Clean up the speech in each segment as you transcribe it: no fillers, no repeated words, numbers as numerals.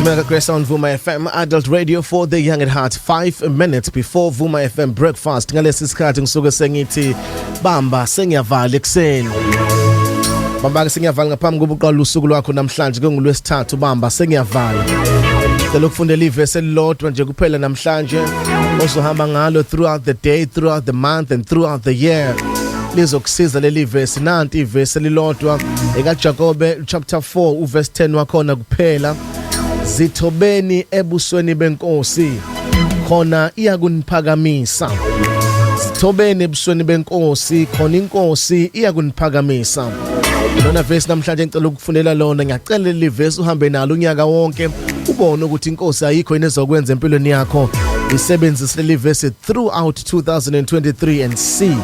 Simeka Grace on Vuma FM, Adult Radio for the Young at Heart. 5 minutes before Vuma FM breakfast. Ngalesi sikhathi ngisuke sengithi bamba sengiyavala ekuseni. Bamba ke sengiyavala ngaphambi kokuba uqale usuku lwakho namhlanje kungulwesithathu, bamba sengiyavala. Cela ukufundela ivesi elilodwa nje kuphela namhlanje ozohamba ngalo throughout the day, throughout the month and throughout the year. Lizokusiza leli vesi. Nanti ivesi elilodwa ekaJakobe chapter 4 uverse 10 wakhona kuphela. Zithobeni ebusweni benkosi, khona iyakuniphakamisa. Zithobeni ebusweni benkosi, khona inkosi iyakuniphakamisa. Lona verse namhlanje ngicela ukufundela lona. Ngiyacela leli verse uhambe nalo unyaka wonke, ubone ukuthi inkosi ayikho yini ezokwenza empilweni yakho. Isebenzise leli verse throughout 2023 and see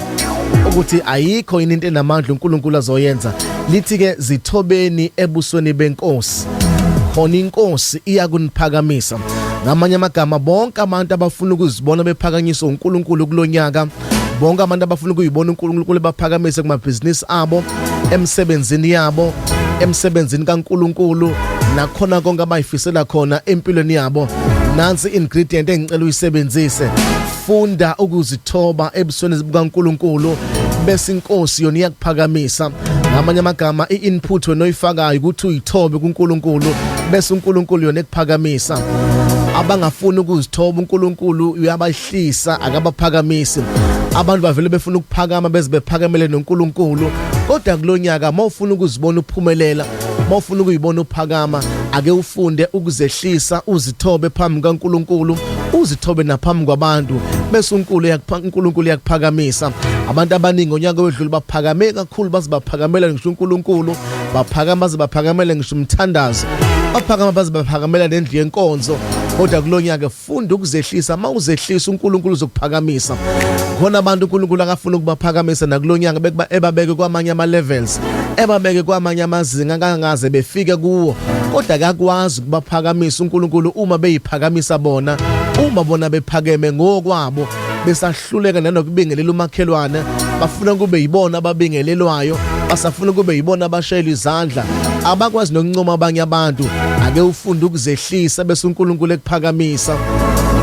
ukuthi ayikho yini into enamandla uNkulunkulu azoyenza. Lithi ke, zithobeni ebusweni benkosi, khona inkosi iyakuniphakamisa. Ngamanye amagama, bonke abantu abafuna ukuzibona bephakanyiswa uNkulunkulu kulonyaka, bonke abantu abafuna ukuyibona uNkulunkulu baphakamise kumabhizinisi abo, emsebenzini yabo, emsebenzini kaNkulunkulu, nakhona konke abayifisela khona empilweni yabo, nansi ingredient engicela uyisebenzise: funda ukuzithoba ebusweni bukaNkulunkulu, bese inkosi yona iyakuphakamisa. Ngamanye amagama, i-input wena oyifakayo ukuthi uyithobe kuNkulunkulu, bese uNkulunkulu yona ekuphakamisa. Abangafuni ukuzithoba, uNkulunkulu uyabahlisa, akabaphakamisi. Abantu bavele befuna ukuphakama beze bephakamele noNkulunkulu, kodwa kulonyaka mawufuna ukuzibona uphumelela, mawufuna ukuyibona uphakama, ake ufunde ukuzehlisa, uzithobe phambi kaNkulunkulu, uzithobe naphambi kwabantu, bese uNkulunkulu yakuphakamisa. Abantu abaningi ngonyaka wedlule baphakame kakhulu, baze baphakamela ngisho uNkulunkulu, baphakama baze baphakamela ngisho umthandazo, baphakama baze baphakamela nendlu yenkonzo. Kodwa kulonyaka funda ukuzehlisa. Uma uzehlisa, uNkulunkulu uzokuphakamisa. Khona abantu uNkulunkulu akafuna ukubaphakamisa nakulonyaka, bekuba ebabeke kwamanye ama levels, ebabeke kwamanye amazinga kangaze befike kuwo, kodwa akakwazi ukubaphakamisa uNkulunkulu uma beyiphakamisa bona, uma bona bephakeme ngokwabo, besahluleka nanokubingelela umakhelwane. Bafuna kube yibona ababingelelwayo, basafuna kube yibona abashayela izandla, abakwazi nokuncoma abanye abantu. Ake ufunde ukuzehlisa, bese uNkulunkulu ekuphakamisa.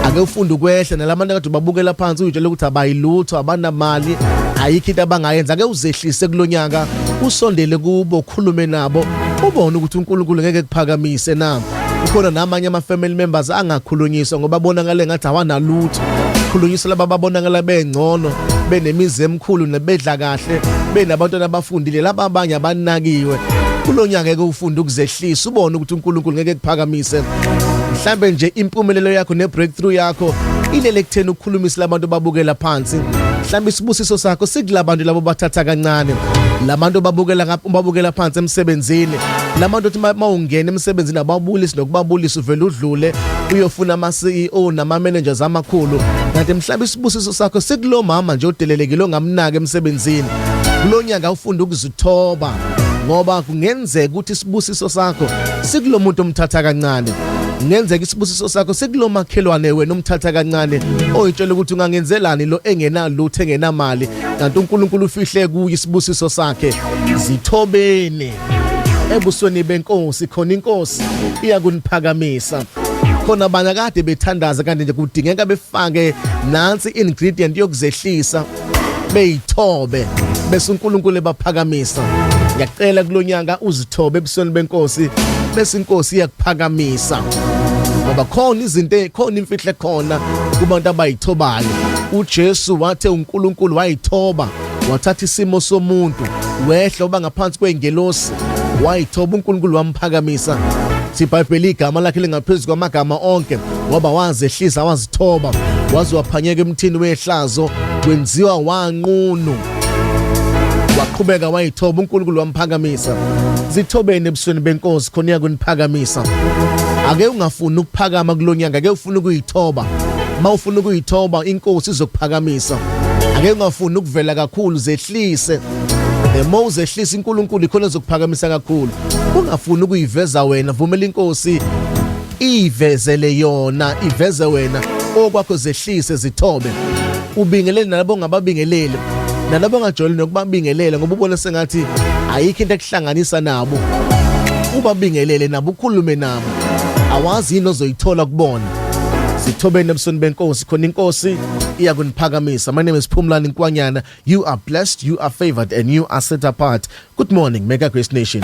Ake ufunde ukwehla nalabantu akade babukela phansi, uyitshela ukuthi abayilutho, abanamali, ayikho into abangayenza. Ake uzehlise kulonyaka, usondele kubo, ukhulume nabo, ubone ukuthi uNkulunkulu ngeke kuphakamise na. Kukhona namanye ama-family members angakhulunyiswa ngoba bonakale ngathi awanalutho. Khulunyiswa laba babonakala bengcono, benemizi emikhulu, nebedla kahle, benabantwana abafundile. Laba abanye abanakiwe. Kulonyaka ngeke ufunde ukuzehlisa, ubone ukuthi uNkulunkulu ngeke kuphakamise. Mhlambe nje impumelelo yakho ne-breakthrough yakho ilele ekutheni ukukhulumisa labantu babukela phansi. Mhlambe isibusiso sakho sikulabantu labo bathatha kancane, labantu babukela phansi emsebenzini, labantu othi mawungena emsebenzini ababulisi nokubabulisa, uvela udlule uyofuna ama-CEO nama-managers amakhulu. Kanti mhlawumbe isibusiso sakho sikulo mama nje odelelekile ongamnaki emsebenzini. Kulo nyaka ufunda ukuzithoba, ngoba kungenzeka ukuthi isibusiso sakho sikulo muntu omthatha kancane. Kungenzeka isibusiso sakho sikulo makhelwane wena omthatha kancane, oyitshela ukuthi ungangenzelani lo engenalutho, engenamali, kanti uNkulunkulu ufihle kuye isibusiso sakhe. Zithobeni ebusweni benkosi, khona inkosi iyakuniphakamisa. Khona abanye kade bethandaza, kanti nje kudingeka befake nansi ingredient yokuzehlisa, beyithobe, bese uNkulunkulu ebaphakamisa. Ngiyacela kulonyaka uzithobe ebusweni benkosi, bese inkosi iyakuphakamisa, ngoba khona izinto, khona imfihlo khona kubantu abayithobayo. UJesu wathe uNkulunkulu wayithoba, wathatha isimo somuntu, wehla uba ngaphansi kwey'ngelosi, wayithoba, uNkulunkulu wamphakamisa. IBhayibheli igama lakhe lingaphezu kwamagama onke, ngoba wazehlisa, wazithoba, waze waphanyeka emthini wehlazo, kwenziwa wanqunu, waqhubeka wayithoba, uNkulunkulu wamphakamisa. Zithobeni ebusweni benkosi, khona iyakuniphakamisa. Ake ungafuni ukuphakama kulonyaka, ake ufune ukuyithoba. Mawufuna ukuyithoba, inkosi izokuphakamisa. Ake ungafuni ukuvela kakhulu, zehlise. The more uzehlisa, uNkulunkulu ikhona ezokuphakamisa kakhulu. Ungafuni ukuyiveza wena, vumela inkosi ivezele yona, iveze wena. Okwakho zehlise, zithobe, ubingelele nalabo ongababingeleli, nalabo ongajwayele nokubabingelela, ngoba ubona sengathi ayikho into ekuhlanganisa nabo. Ubabingelele nabo, ukhulume nabo. Awazi yini ozoyithola kubona. Sithobeni ebusweni benkosi, khona inkosi iyakuniphakamisa. My name is Phumlani Nkwanyana. You are blessed, you are favored, and you are set apart. Good morning, Mega Grace Nation.